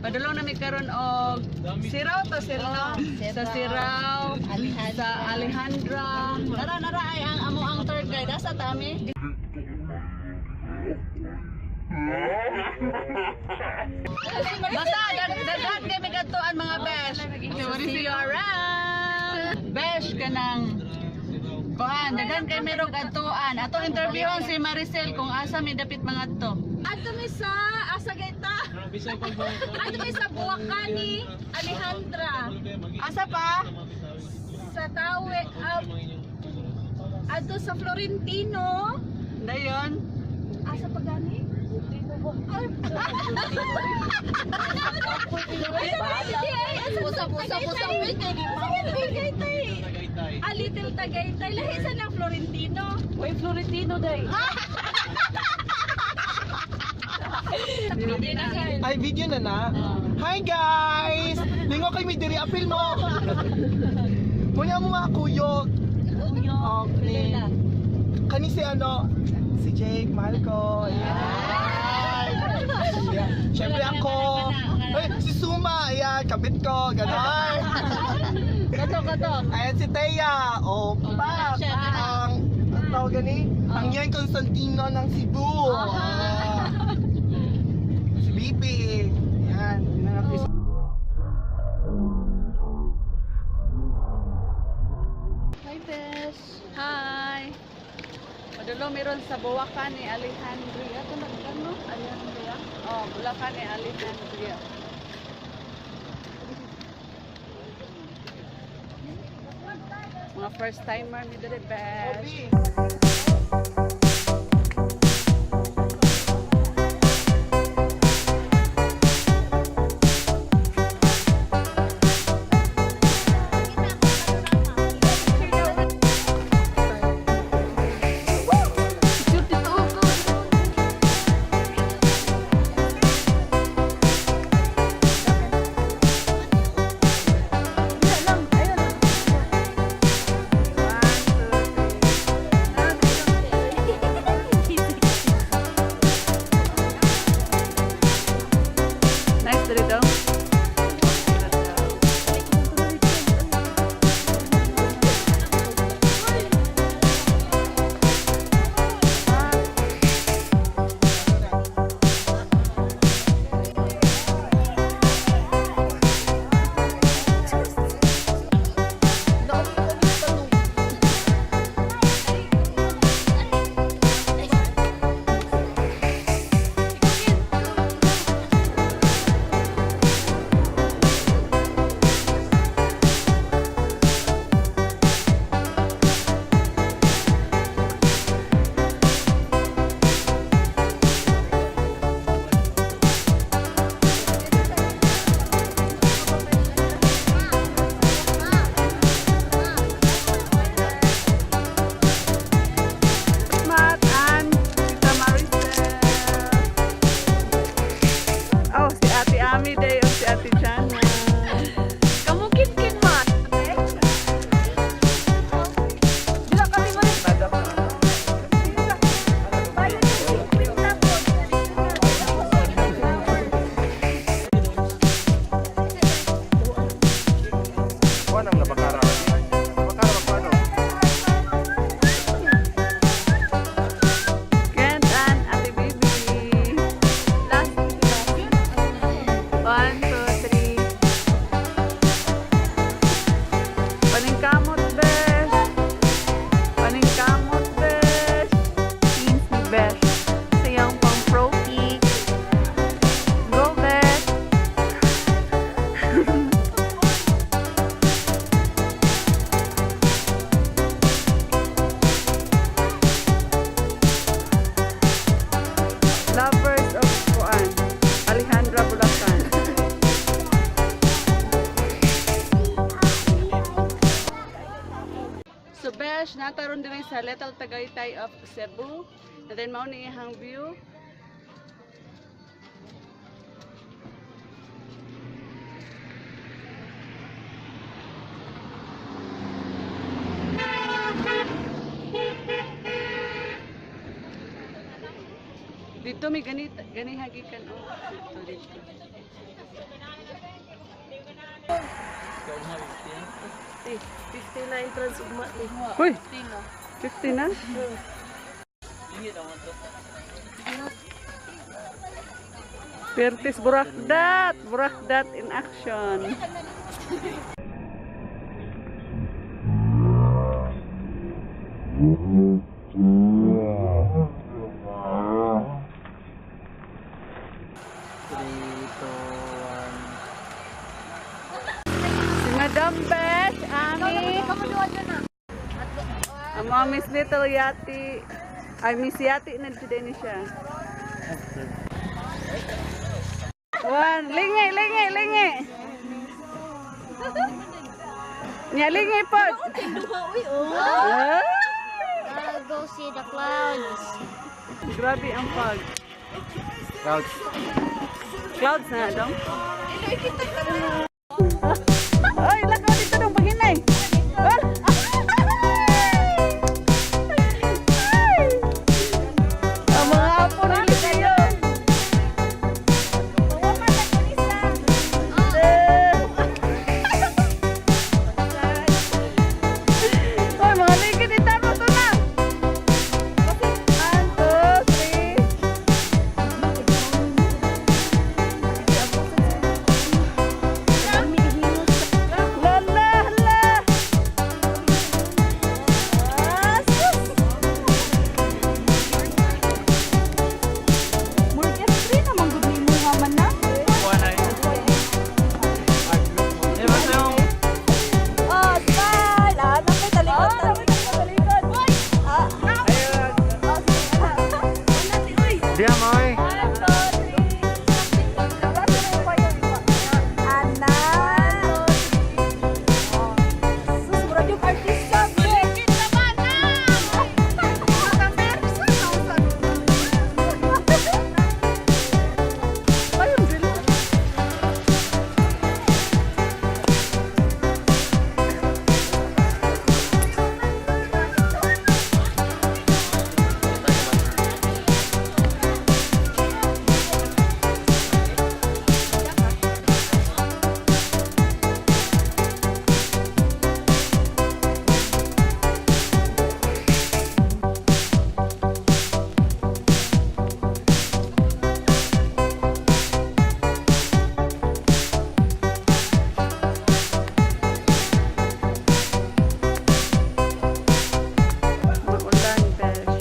Padulong na mi karon og Sirao to Sirao. Sa Sirao, sa Alejandra. Nara nara ay ang amo ang tour guide. Asa ta mi? Basta daghan kay mi kadtuan, mga besh. So see you around. Besh kanang kuan, daghan kay merong kadtuan. Atong interviewon si Maricel kung asa mi dapit mga to. Adto mi sa asa gayta. Adto mi sa Buwakani, Alejandra. Asa pa? Sa Tawe, adto sa Florentino. Dayon. Asa pa gani? Pusa, pusa, pusa. Tagaytay. A Little Tagaytay. Lahi sa ng Florentino. Uy, Florentino day. Ay, video na na. Hi guys! Lingo kay mi diri, apil mo. Muna mo mga kuyog. Okay. Kani si ano, si Jake, mahal ko. Ayan. Yeah. Siyempre ako. Ay, si Suma, ayan, kabit ko, ganon. Kato, kato. Ayan si Thea. Oh, pa. Ang tawag gani? Ang Yan Constantino ng Cebu. Ah. Si BP. Ayan. Yun ang Hi, Bes. Hi. Padulong meron sa Buwakan ni Alejandria. Ito na ano? Alejandria? Oh, Bulacan ni Alejandria. Mga first timer mi diri, besh. Nice diri daw. Matt and Tita Maricel. Oh, si Ate Ami day o si Ate Jana. Kamukin-kin, ma. Dila kami mo. Kuha ng labakara. Labakara magpaano? Kent and Ate Baby. Last. One, two, three. Paningkamot, besh. Paningkamot, besh. Teens ni Besh. Sayang pang pro peak. Go, Besh! Lovers of Kuan. Alejandra Bulacan. So besh, nataron din sa Little Tagaytay of Cebu. And then mao ni iyang view. Dito may ganit ganiha gikan oh. Dito dito. 50. 50 na entrance ugma ni. Uy! 50 na? Pertis Burakdat! Burakdat in action! Three, two, one. Si Madam Besh, Ami. Ang mga Miss Little Yati. Ay, Miss Yati na dito ni siya. One, lingi, lingi, lingi. Nya lingi po. Ah! Go see the clouds. Grabe ang fog. Clouds. Clouds na, dong. Ay, lakaw dito dong, paghinay. Ah! Ay! Ang mga apo nila kayo. Ay, mga ligid, itaro to na. One, two, three. Lala, hala. Ah, sus. Eh, basta yung Oh, smile! Ah, napay talikod. Talikod. Ah, Ayun. oh, sige. Diya, Moy. One, two, three. Ana. Sus, murag yung artista. Malikit naman ah! Ay, ang bilis. Maulan, besh.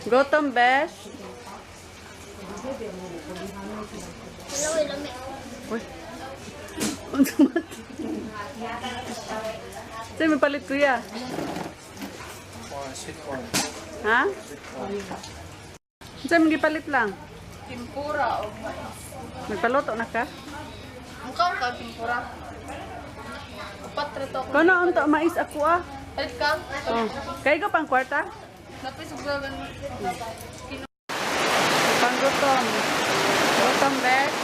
Gutom, besh. Uy. Ang sumat. Sa'yo, may palit kuya. Corn, sweet corn. Ha? Sa'yo, may palit lang. Tempura o Nagpaluto na ka? Mukha ka tempura. Upat ra to. Kono unta mais ako ah. Palit ka. Oh. Kay ko pang kwarta? Napay suglagan. Panggutom. Gutom, besh.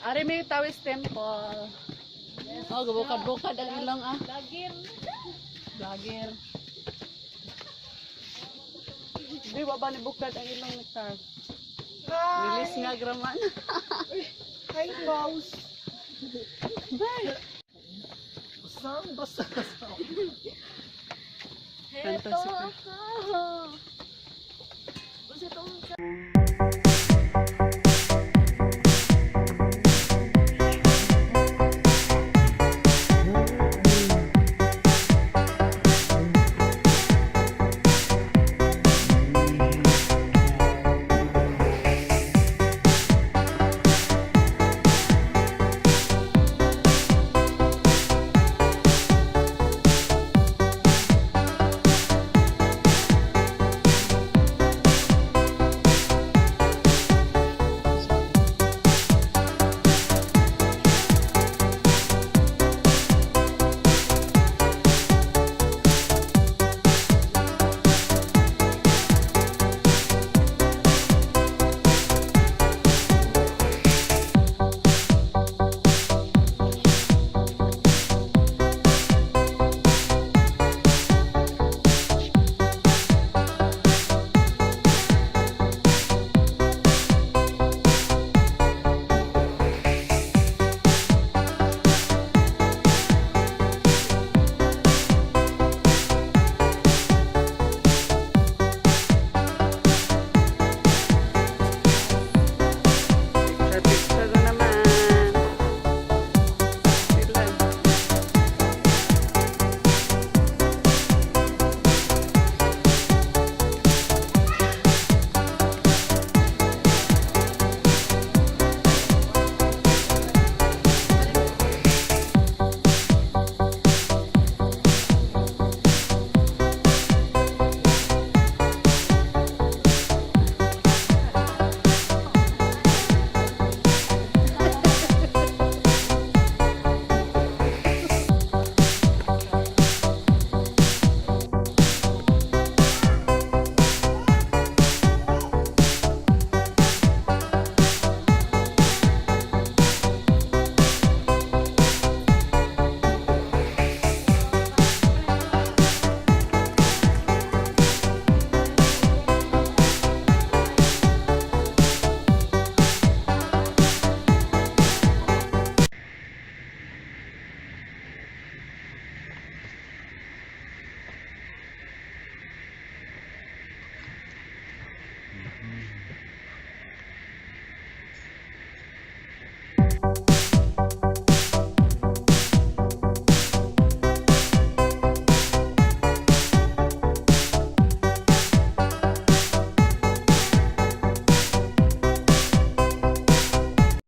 Ari may Tawis Temple. Oh, gubukad-bukad ang ilong ah. Vlogger. Vlogger. Di ba ba ni bukad ang ilong ni Carl? Hi! Bilis nga graman. Hi, boss! Saan basta sa Heto Fantastic. ako. Unsa tong